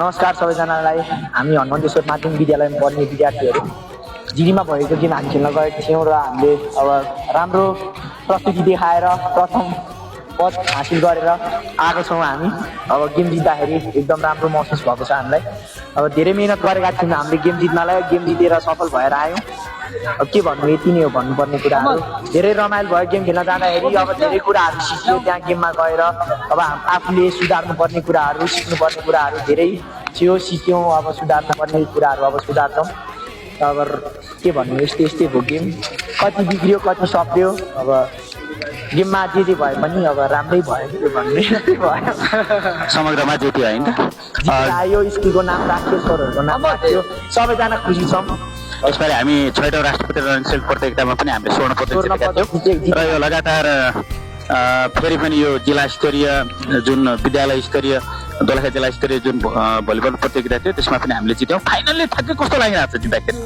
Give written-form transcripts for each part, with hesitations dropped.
नमस्कार सबैजनालाई। हामी हनुमन्तेश्वर माध्यमिक विद्यालयमा पढ्ने विद्यार्थीहरू जिरीमा भएको गेम हामी खेल्न गएका थियौँ र हामीले अब राम्रो प्रस्तुति देखाएर प्रथम पद हासिल गरेर आएको छौँ। हामी अब गेम जित्दाखेरि एकदम राम्रो महसुस भएको छ हामीलाई। अब धेरै मेहनत गरेका थियौँ हामीले गेम जित्नलाई, गेम जितेर सफल भएर आयौँ। अब के भन्नु, यति नै हो भन्नुपर्ने कुराहरू। धेरै रमाइलो भयो गेम खेल्न जाँदाखेरि। अब धेरै कुराहरू सिक्यो त्यहाँ गेममा गएर। अब आफूले सुधार्नुपर्ने कुराहरू, सिक्नुपर्ने कुराहरू धेरै थियो, सिक्यौँ। अब सुधार्नुपर्ने कुराहरू अब सुधार्छौँ। अब के भन्नु, यस्तै यस्तै हो गेम। कति बिग्रियो कति सप्रियो। अब गेममा जे भए पनि अब राम्रै भयो भन्ने भयो। समग्रमा जित्यो होइन त। आयो, स्कुलको नाम राख्यो, सरहरूको नाम राख्यो, सबैजना खुसी छौँ। यसपालि हामी 6औं राष्ट्रपति रनसेल प्रतियोगितामा पनि हामीले स्वर्ण पदक जितेका थियौँ र यो लगातार फेरि पनि यो जिल्ला स्तरीय जुन विद्यालय स्तरीय दोलखा जिल्ला स्तरीय जुन भलिबल प्रतियोगिता थियो त्यसमा पनि हामीले जित्यौँ। फाइनल्ली ठ्याक्कै कस्तो लागिरहेको छ जित्दाखेरि?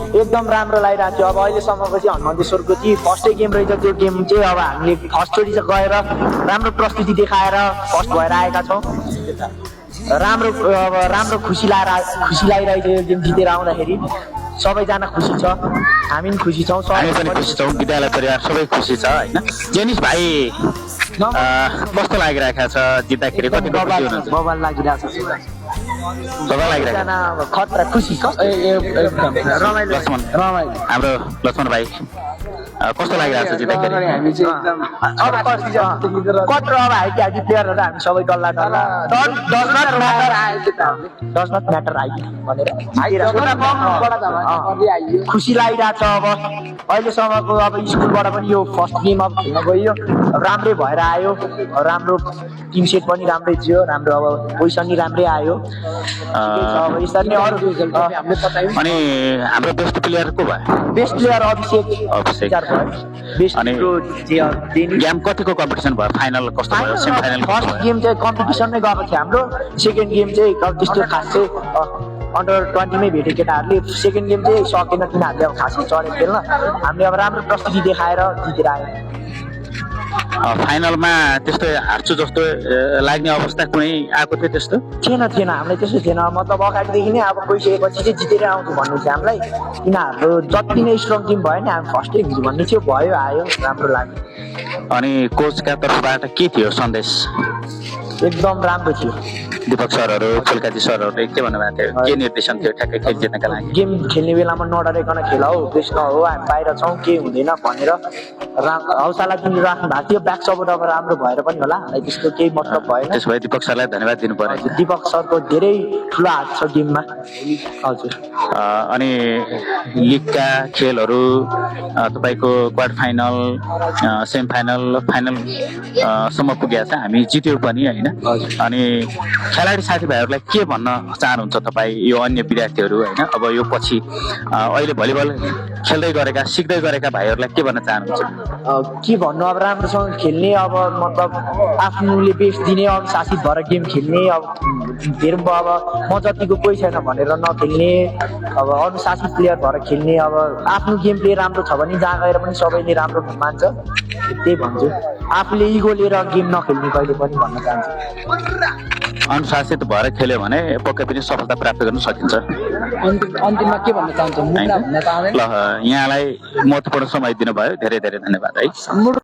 एकदम राम्रो लागिरहेको थियो। अब अहिलेसम्मको चाहिँ हनुमन्तेश्वरको चाहिँ फर्स्टै गेम रहेछ। त्यो गेम चाहिँ अब हामीले फर्स्टचोटि चाहिँ गएर राम्रो प्रस्तुति देखाएर फर्स्ट भएर आएका छौँ। राम्रो खुसी लागिरहेको थियो यो गेम जितेर आउँदाखेरि। सबैजना खुसी छ, हामी पनि खुसी छौँ, हामी पनि खुसी छौँ, विद्यालय परिवार सबै खुसी छ होइन। जेनिस भाइ कस्तो लागिरहेको छ जित्दाखेरि? कति बबाल लागिरहेको छ, सबै लागिरहेको सबैजना खतरा खुसी छ। रमाइलो हाम्रो लक्ष्मण भाइ कस्तो लागिरहेको छ जित्दाखेरि? कत्रो अब हाइटी प्लेयरहरू हामी सबै डल्ला डज नट म्याटर भनेर खुसी लागिरहेको छ। अब अहिलेसम्मको अब स्कुलबाट पनि यो फर्स्ट गेम अब खेल्न गइयो, राम्रै भएर आयो। राम्रो टिम सेट पनि राम्रै थियो, राम्रो अब पोजिसन नि राम्रै आयो। अब यसरी नै अरू अनि हाम्रो बेस्ट प्लेयर को भयो? बेस्ट प्लेयर अभिषेक अनि गेम कतिको कम्पिटिसन भयो? फाइनल कस्तो भयो? सेमिफाइनल? फर्स्ट गेम चाहिँ कम्पिटिसनमै गएको थियो हाम्रो। सेकेन्ड गेम चाहिँ त्यस्तो खास चाहिँ अन्डर 20मै भेट्यो केटाहरूले। सेकेन्ड गेम चाहिँ सकेन, तिनीहरूले अब खासै चढेर खेल्न। हामीले अब राम्रो प्रस्तुति देखाएर जितेर आयौँ। फाइनलमा त्यस्तो हार्छु जस्तो लाग्ने अवस्था कुनै आएको थियो? त्यस्तो थिएन हामीलाई, त्यस्तो थिएन। मतलब अगाडिदेखि नै अब गइसकेपछि चाहिँ जितेर आउँछु भन्नु थियो हामीलाई। तिनीहरू जति नै स्ट्रङ टिम भयो नि हामी फर्स्टै हुन्छु भन्ने थियो। भयो, आयो, राम्रो लाग्यो। अनि कोचका तर्फबाट के थियो सन्देश? एकदम राम्रो थियो। दीपक सरहरू, फुल्काजी सरहरूले के भन्नुभएको थियो? के निर्देशन थियो ठ्याक्कै खेल जित्नका लागि? गेम खेल्ने बेलामा नडराइकन खेल हौ, बेस्ट नहो, हामी बाहिर छौँ, के हुँदैन भनेर हौसला दिनु राख्नु भएको थियो। ब्याक सपोर्ट अब राम्रो भएर पनि होला, हामीलाई त्यस्तो केही मतलब भएन। त्यसो भए दीपक सरलाई धन्यवाद दिनु पर्यो। दीपक सरको धेरै ठुलो हात छ गेममा। हजुर। अनि लिगका खेलहरू तपाईँको क्वार्टर फाइनल, सेमिफाइनल, फाइनल सम्म पुगेको छ। हामी जित्यौँ पनि होइन। अनि खेलाडी साथीभाइहरूलाई के भन्न चाहनुहुन्छ तपाईँ, यो अन्य विद्यार्थीहरू होइन, अब यो पछि अहिले भलिबल खेल्दै गरेका सिक्दै गरेका भाइहरूलाई के भन्न चाहनुहुन्छ? के भन्नु, अब राम्रोसँग खेल्ने, अब मतलब आफ्नोले बेस्ट दिने, अनुशासित भएर गेम खेल्ने। अब धेरै अब म जतिको कोही छैन भनेर नखेल्ने, अब अनुशासित प्लेयर भएर खेल्ने। अब आफ्नो गेम प्ले राम्रो छ भने जहाँ गएर पनि सबैले राम्रो मान्छ, त्यही भन्छु। आफूले इगो लिएर गेम नखेल्ने कहिले पनि भन्न चाहन्छु। अनुशासित भएर खेल्यो भने पक्कै पनि सफलता प्राप्त गर्न सकिन्छ। अन्तिममा के भन्न चाहन्छु? ल, यहाँलाई महत्त्वपूर्ण समय दिनुभयो, धेरै धेरै धन्यवाद है।